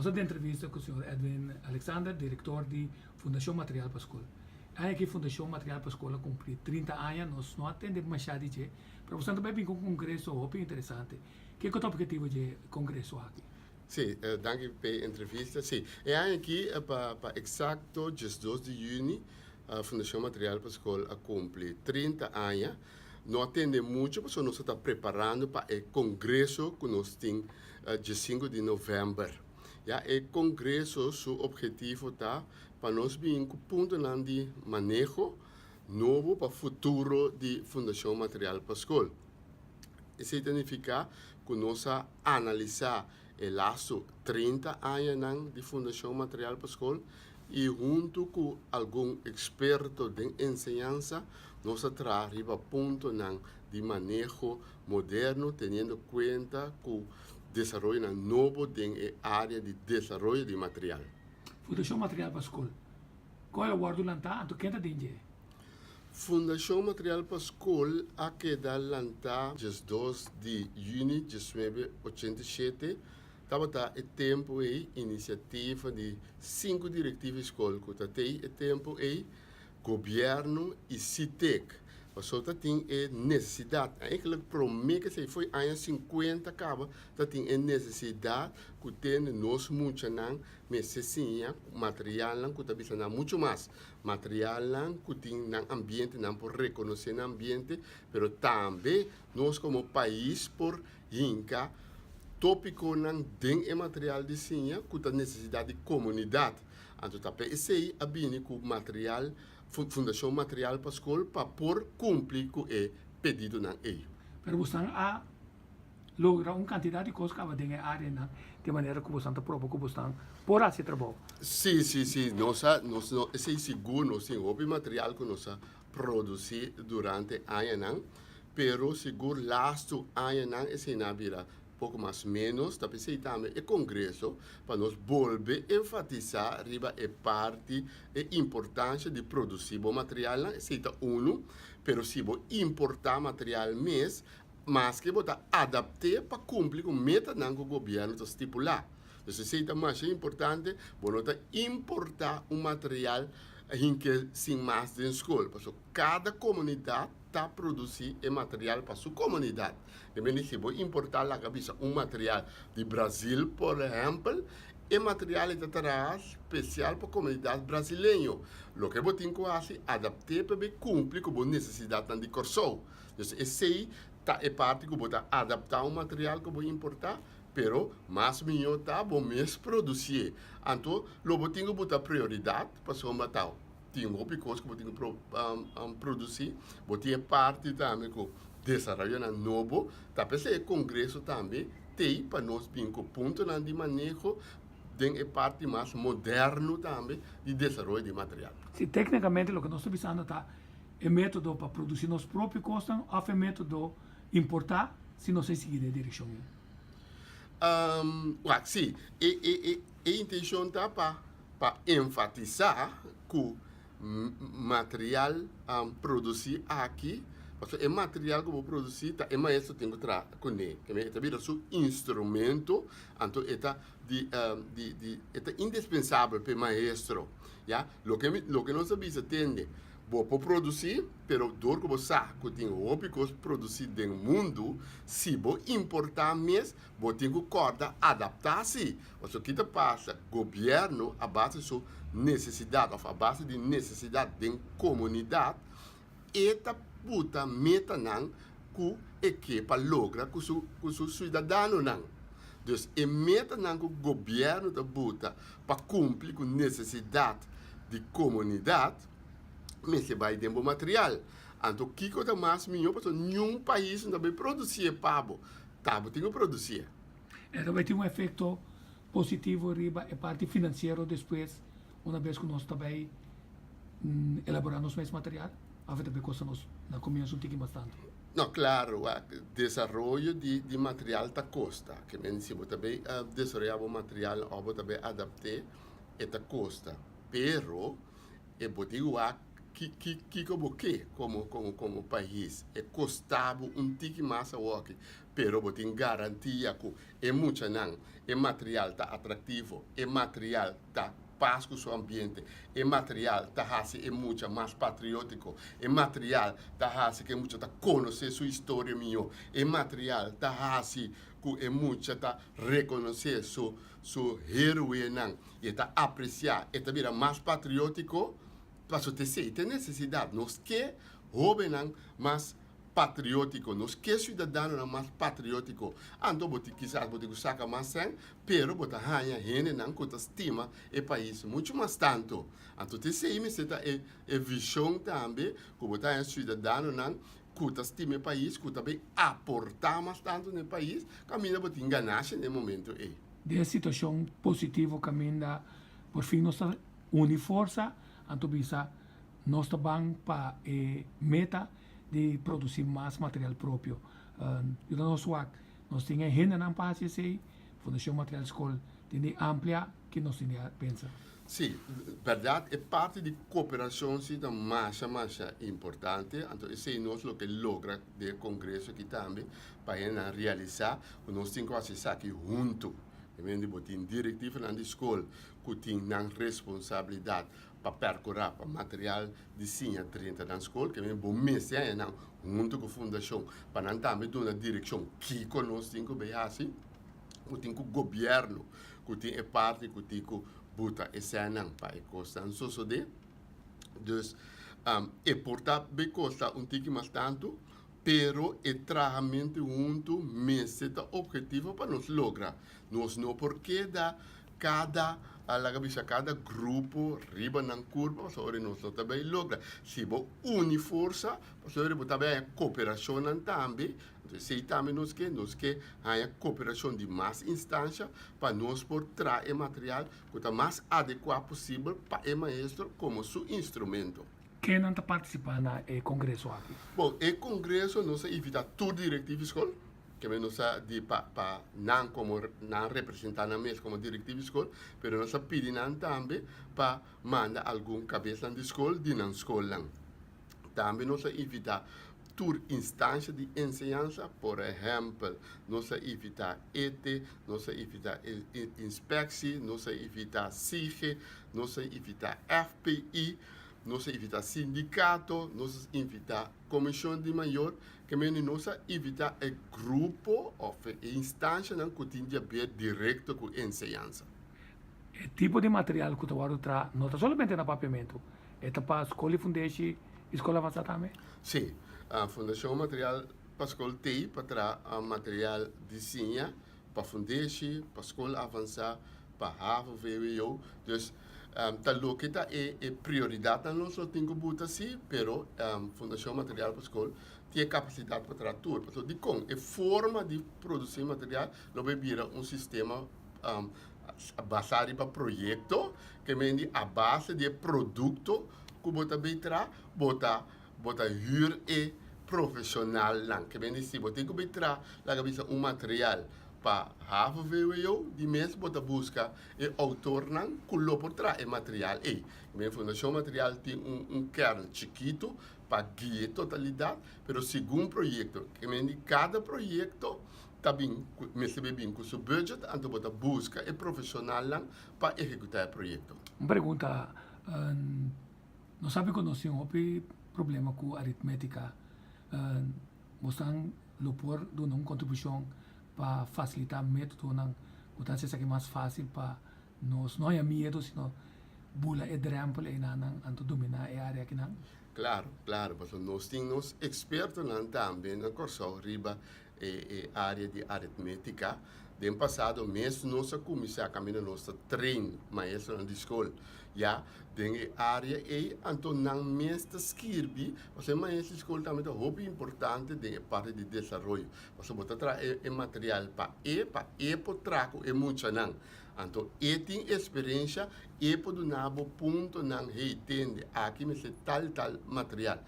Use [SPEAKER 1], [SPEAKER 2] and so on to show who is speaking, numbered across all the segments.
[SPEAKER 1] Nos a den entrevista ku señor Edwin Alexander, direktor di Fundashon Material pa Skol. E aña aki Fundashon Material pa Skol a kumpli 30 aña, nos no a tende mashá di dje, pero boso ta bai bin ku un kongreso hopi interesante. Kiko ta objetivo dje kongreso aki?
[SPEAKER 2] Sí, danki p'e entrevista. Sí, e aña aki pa eksakto 12 di yüni Fundashon Material pa Skol a kumpli 30 aña. No a tende mucho pasobra nos a ta preparando pa e kongreso ku nos tin 5 di novèmber. Ya, e kongreso su objetivo ta pa nos bin ku puntonan di maneho nobo pa futuro di Fundashon Material pa Skol. Esei ta nifiká ku nos a analisá e lastu 30 añanan di Fundashon Material pa Skol i huntu ku algun eksperto den enseñansa nos a traha riba puntonan di maneho moderno teniendo kuenta ku desaroyonan nobo den e área di desaroyo di material.
[SPEAKER 1] Fundashon Material pa Skol, Kon el a wòrdu lantá anto ken ta den dje?
[SPEAKER 2] Fundashon Material pa Skol a keda lantá 12 di yüni 1987. Tabata e tempu ei inisiativa di sinku direktiva di skol ku ta tei e tempu ei, gobièrnu i SITEK. Pasobra ta tin e nesesidat, eigenlijk promé ku esei foi aña 50 kaba ta tin e nesesidat ku tende nos muchanan mester siña materialnan ku ta bisa nan muchu mas. Materialnan ku tin nan ambiente, nan por rekonosé nan ambiente, pero tambe nos komo pais por hinka tópikonan den e material di siña ku ta nesesidat di komunidat. Anto ta p'esei a bini ku material, Fundashon Material pa Skol pa por kumpli ku e pedidonan ei.
[SPEAKER 1] Pero bosan a logra un kantidat di kos kaba den e áreanan di manera ku bosan ta proba ku bosan por hasi e trabou.
[SPEAKER 2] Sí, sí, sí. Nos a, nos no, esei sigur nos tin hopi material ku nos a produsí durante añanan, pero sigur lastu añanan esei nan a bira poko mas ménos. Ta p'esei tambe e kongreso pa nos bolbe enfatisá riba e parti, e importansha di produsí bo materialnan, esei ta unu, pero si bo importá material mes, Maske bo ta adapt'é pa kumpli ku metanan ku gobièrnu ta stipulá. Dus esei ta masha importante, bo no ta importá un material hink'é sin mas den skol, pasobra kada komunidat ta produsí e material pa su komunidat. E mende si bo importá laga bisa un material di Brazil por ehèmpel, e material ei ta traha spesial pa komunidat brasileño. Loke bo tin ku hasi, adapt'é pa bai kumpli ku bo nesesidatnan di Kòrsou. Dus esei ta e parti ku bo ta adaptá un material ku bo importá, pero mas mihó ta bo mes produsié. Anto lo bo tin ku buta prioridat pasobra ta tin hopi kos ku bo tin ku produsí. Bo tin e parti tambe ku desaroyonan nobo. Ta p'esei e kongreso tambe t'ei pa nos bin ku puntonan di maneho den e parti mas moderno tambe di desaroyo di material.
[SPEAKER 1] Si, téknikamente loke nos ta bisando ta E método pa produsí nos propio kosnan òf e método importá si nos a sigui den e direkshon ei?
[SPEAKER 2] Wak, sí. E intenshon ta pa enfatisá ku material produsí aki, pasobra e material ku bo produsí ta e maestro tin ku traha kuné. E ta bira su instrumento, anto e ta di e ta indispensabel pa e maestro. Ya, loke nos a bisa tende. Bo por produsí, pero dor ku bo sa ku tin hopi kos produsí den mundu, si bo importá mes, bo tin ku kòrda adaptá sí. Pasobra ki ta pasa? Gobièrnu a base su nesesidat òf a base di nesesidat den komunidat, e ta buta metanan ku e ke pa logra ku su ku su siudadanonan. Dus e metanan ku gobièrnu ta buta pa kumpli ku nesesidat di komunidat mester bai den bo material. Anto kiko ta mas mihó pasobra niun pais no ta bai produsié pa bo, ta bo tin ku produsié.
[SPEAKER 1] E ta bai tin un efekto positivo riba e parti finansiero despues una bes ku nos ta bai elaborá nos mes material? Òf e ta bai kosta nos na komienso un tiki mas tantu?
[SPEAKER 2] No, klaro, wak, desaroyo di di material ta kosta. Ke men si bo ta bai desaroyá bo material òf bo ta bai adapt'é, e ta kosta. Pero e bo tin wak. Ki ki kiko bo ke komo komo komo pais? E kosta bo un tiki mas awoki, pero bo tin garantia ku e muchanan, e material ta atraktivo, e material ta pas ku su ambiente, e material ta hasi e mucha mas patriótiko, e material ta hasi ku e mucha ta konosé su historia mihó, e material ta hasi ku e mucha ta rekonosé su su héroenan i e ta apresiá, e ta bira mas patriótiko. Paso t'esei t'e nesesidat. Nos ke hóbennan mas patriótiko, nos ke siudadanonan mas patriótiko. Anto bo tin kisas bo tin ku saka mas sèn, pero bo ta haña hendenan ku ta stima e pais muchu mas tantu. Anto t'esei mester ta e e vishon tambe ku bo ta haña siudadanonan ku ta stima e pais, ku ta bin aportá mas tantu na e pais, kaminda bo tin ganashi na e momento ei.
[SPEAKER 1] Den e situashon positivo kaminda porfin nos ta Uni forsa, anto bisa nos ta ban pa e meta di produci mas material propio. Yuda nos wak, nos tin e hendenan pa haci esey, Fundacion Material School tin di amplia ki nos tin di pensa.
[SPEAKER 2] Sí, berdad e parti di cooperacion si ta masha masha importante, anto esey nos loke logra den e congreso aki tambe pa hendenan realisa cu nos tin cu haci esaki hunto. E mende bo tin directivanan di school ku tin nan responsabilidat pa perkurá pa material di siña drenta nan skol, ke men bo mester haña nan huntu ku fundashon pa nan tambe duna direkshon kiko nos tin ku bay hasi, ku tin ku gobièrnu ku tin e parti ku tin ku buta e sènnan pa e kosnan sosodé. Dus e por ta bay kosta un tiki mas tantu, pero e trahamentu huntu mester ta ophetivo pa nos logra. Nos no por keda Kada, laga bisa kada grupo riba nan kurpa pasobra ora nos no ta bay logra. Si bo uni forsa pasobra ora bo ta bay haña koperashonnan tambe. Entonces esei tambe nos ke, nos ke haña koperashon di mas instansha pa nos por traha e material ku ta mas adekuá posibel pa e maestro komo su instrumento.
[SPEAKER 1] Kennan ta partisipá na e kongreso aki?
[SPEAKER 2] Bon, e kongreso nos a invitá tur direktiv di skol. Keme nos a di pa pa nan komo nan representá nan mes komo direktiv di skol, pero nos a pidi nan tambe pa manda algun kabesnan di skol di nan skolnan. Tambe nos a invitá tur instansha di enseñansa, por ehèmpel, nos a invitá ete, nos a invitá inspeksie, nos a invitá SIGE, nos a invitá FPI, nos a invitá sindikato, nos a invitá komishon di mayor. Ke mende nos a invitá e grupo òf e instanshanan ku tin di haber direkto ku enseñansa.
[SPEAKER 1] E tipo di material ku ta wòrdu traha no ta solamente na Papiamentu, e ta pa skol di fundeshi i skol avansá tambe?
[SPEAKER 2] Sí, Fundashon Material pa Skol t'ei pa traha material di siña pa fundeshi, pa skol avansá, pa havo, vwo. Dus ta loke ta e e prioridatnan nos lo tin ku buta si, pero Fundashon Material pa Skol tin e kapasidat pa traha tur. Pasobra dikon? E forma di produsí material lo bai bira un sistema basá riba proyekto, ke men di a base di e produkto ku bo ta bai traha, bo ta bo ta hür e profeshonalnan. Ke men di si bo tin ku bai traha laga bisa un material pa havo vwo, di mes bo ta buska e outornan ku lo por traha e material ei. Men Fundashon Material tin un un kern chikitu pa guia e totalidat, pero segun proyekto. Ke men di kada proyekto ta bin ku mester bai bin ku su budget, anto bo ta buska e profeshonalnan pa ehekutá e proyekto.
[SPEAKER 1] Un pregunta, Nos sabi ku nos tin hopi problema ku aritmétika. Bosnan lo por duna un kontribushon pa fasilitá métodonan ku ta hasi esaki mas fásil pa nos no haña miedu sino bula e drèmpel einan anto dominá e área akinan?
[SPEAKER 2] Klaro, klaro, pasobra nos tin nos ekspertonan tambe na Kòrsou riba e área di aritmétika. Den pasado mes nos a kuminsá kaminda nos ta train maestronan di skol ya den e área ei, anto nan mes ta skirbi, pasobra e maestro di skol tambe ta hopi importante den e parti di desaroyo, pasobra bo ta traha e material pa e, pa e por traha ku e muchanan. Anto e tin eksperensha, e por duna bo puntonan, hey, tende, aki mester tal tal material.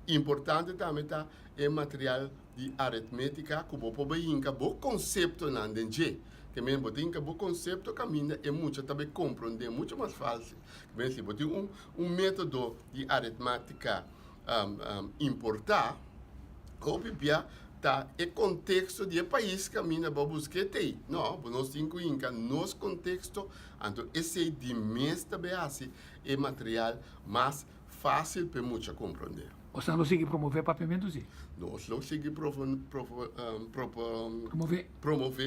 [SPEAKER 2] Importante tambe ta e material di aritmétika ku bo por bai hinka bo konseptonan den dje. Ke men bo tin ku bo konsepto kaminda e mucha ta bai komprondé muchu mas fásil. Ke men si bo tin un un método di aritmátika importá, hopi bia ta e konteksto di e pais kaminda bo a buska e tei. No, bo nos tin ku hinka nos konteksto, anto esei di mes ta bai hasi e material mas fásil pa e mucha komprondé.
[SPEAKER 1] Osnan lo sigui promové papiamentu si?
[SPEAKER 2] Nos lo sigui promové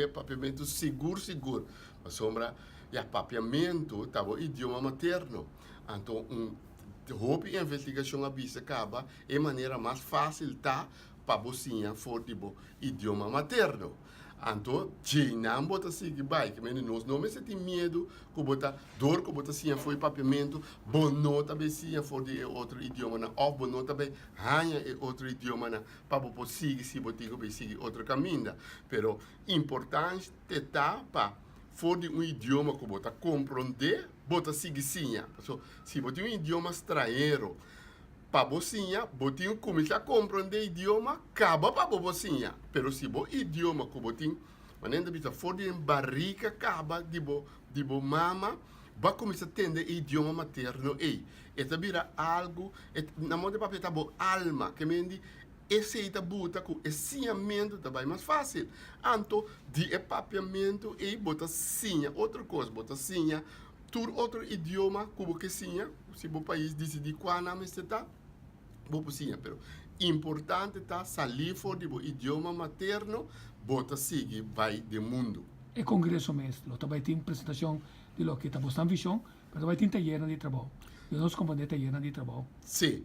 [SPEAKER 2] papiamentu sigur sigur, pasobra ya papiamentu ta bo idioma materno, anto un hopi investigashon a bisa kaba e manera mas fásil ta pa bo siña for di bo idioma materno. Anto djeinan bo ta sigui bai. Ke mende nos no mester tin miedu ku bo ta, dor ku bo ta siña for di papiamentu, bo no ta bai siña for di e otro idiomanan òf bo no ta bai haña e otro idiomanan pa bo por sigui si bo tin ku bai sigui otro kaminda. Pero importante ta pa for di un idioma ku bo ta komprondé, bo ta sigui siña. Pasobra si bo tin un idioma stranhero, Pa bo siña, bo tin ku kuminsá komprondé idioma kaba pa bo por siña. Pero si bo idioma ku bo tin, manera ta bisa, for di den barika kaba di bo di bo mama, bo a kuminsá tende e idioma materno ei. E ta bira algu, e na modo di papia e ta bo alma. Ke men di esei ta buta ku e siñamentu ta bai mas fásil. Anto di e papiamentu ei bo ta siña otro kos, bo ta siña Tur otro idioma ku bo ke siña, si bo pais disidí kua nan mester ta, bo por siña. Pero importante ta salí for di bo idioma materno, bo ta sigui bai den mundu.
[SPEAKER 1] E kongreso mes lo ta bai tin presentashon di loke ta bosnan vishon, pero ta bai tin tayernan di trabou. Lo nos komprondé tayernan di trabou.
[SPEAKER 2] Sí.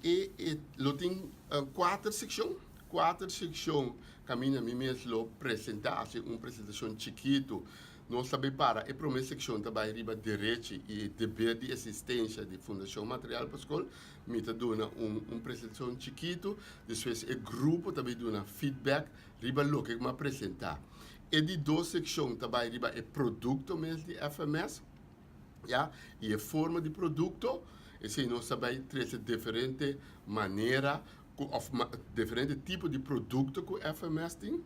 [SPEAKER 2] E e lo tin kuater sekshon, kuater sekshon kaminda mi mes lo presentá, hasi un presentashon chikitu. Nos ta bay para e prome seccion ta bay riba derechi y deber di existencia di Fundacion Material pa Scol. Mi ta duna un un presentacion chikito, despues e grupo ta bay duna feedback riba loke cu mi a presenta. E di dos seccion ta bay riba e producto mes di FMS, ya, y e forma di producto. Esey nos ta bay trece diferente manera cu of diferente tipo di producto cu FMS tin.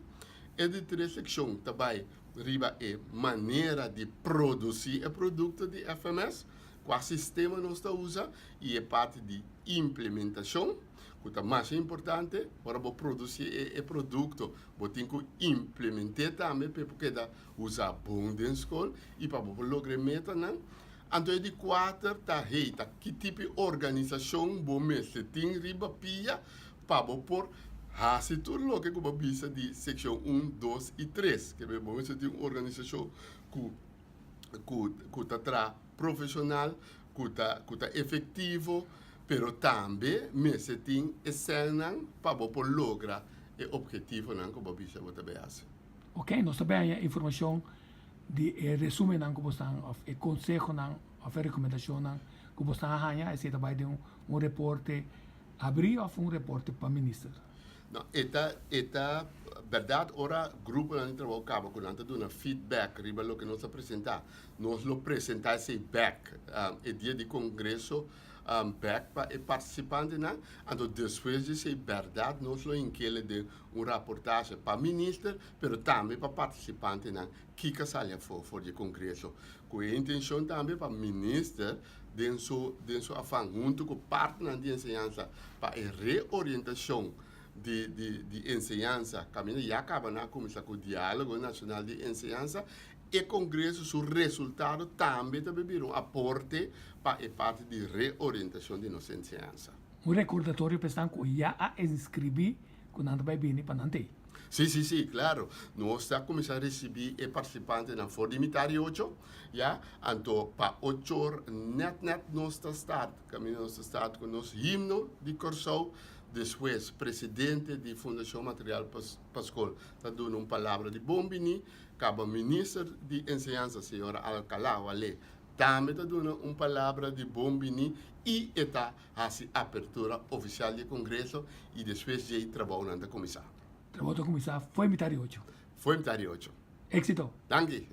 [SPEAKER 2] E di tres seccion ta bay riba e manera di produci e producto di FMS, cua sistema nos ta usa y e parti di implementacion cu ta masha importante. Ora bo produci e producto bo tin cu implemente tambe pa e por keda usa bon den scol y pa bo por logra e metanan. Anto e di kuater ta hey ta ki tipo di organisashon bo mester tin riba pia pa bo por hasi tur loke ku bo bisa di sekshon un, dos i tres. Ke bo mester tin un organisashon ku ku ku ta traha profeshonal, ku ta ku ta efektivo, pero tambe mester tin e sènnan pa bo por logra e ophetivonan ku bo bisa bo ta bay hasi.
[SPEAKER 1] Ok, nos ta bay haña informashon di e resumennan ku bo stan òf e konsehonan òf e rekomendashonnan ku bo stan a haña, esei ta bai den un reporte habrí òf un reporte pa minister?
[SPEAKER 2] No, e ta e ta bèrdat ora gruponan di trabou kaba ku nan ta duna feedback riba loke nos a presentá, nos lo presentá esei bèk e dia di kongreso bèk pa e partisipantenan. Anto despues di esei bèrdat nos lo hink'el den un raportahe pa minister pero tambe pa partisipantenan kiko a sali afó for di e kongreso ku e intenshon tambe pa minister den su den su afan huntu ku partnernan di enseñansa pa e reorientashon di di di enseñansa kaminda ya kaba nan a kuminsá ku diálogo nashonal di enseñansa e kongreso su resultado tambe ta bira un aporte pa e parti di reorientashon di nos enseñansa.
[SPEAKER 1] Un rekordatorio pa esnan ku ya a inskribí ku nan ta bai bini pa nan tei.
[SPEAKER 2] Sí, sí, sí, claro. Nos ta cuminsa ricibi e participantenan for di mitad di ocho, ya. Anto pa ocho or net net nos ta start. Caminda nos ta start cu nos himno di Corsou. Despues presidente di Fundacion Material pa Scol ta duna un palabra di bon bini. Caba minister di Enseñansa, señora Alcalá Wallé, tambe ta duna un palabra di bon bini y e ta hasi apertura ofisial di e kongreso i despues djei trabounan ta kuminsá.
[SPEAKER 1] Trabou ta kuminsá fo'i mitad di ocho.
[SPEAKER 2] Fo'i mitad di ocho.
[SPEAKER 1] Éksito!
[SPEAKER 2] Danki!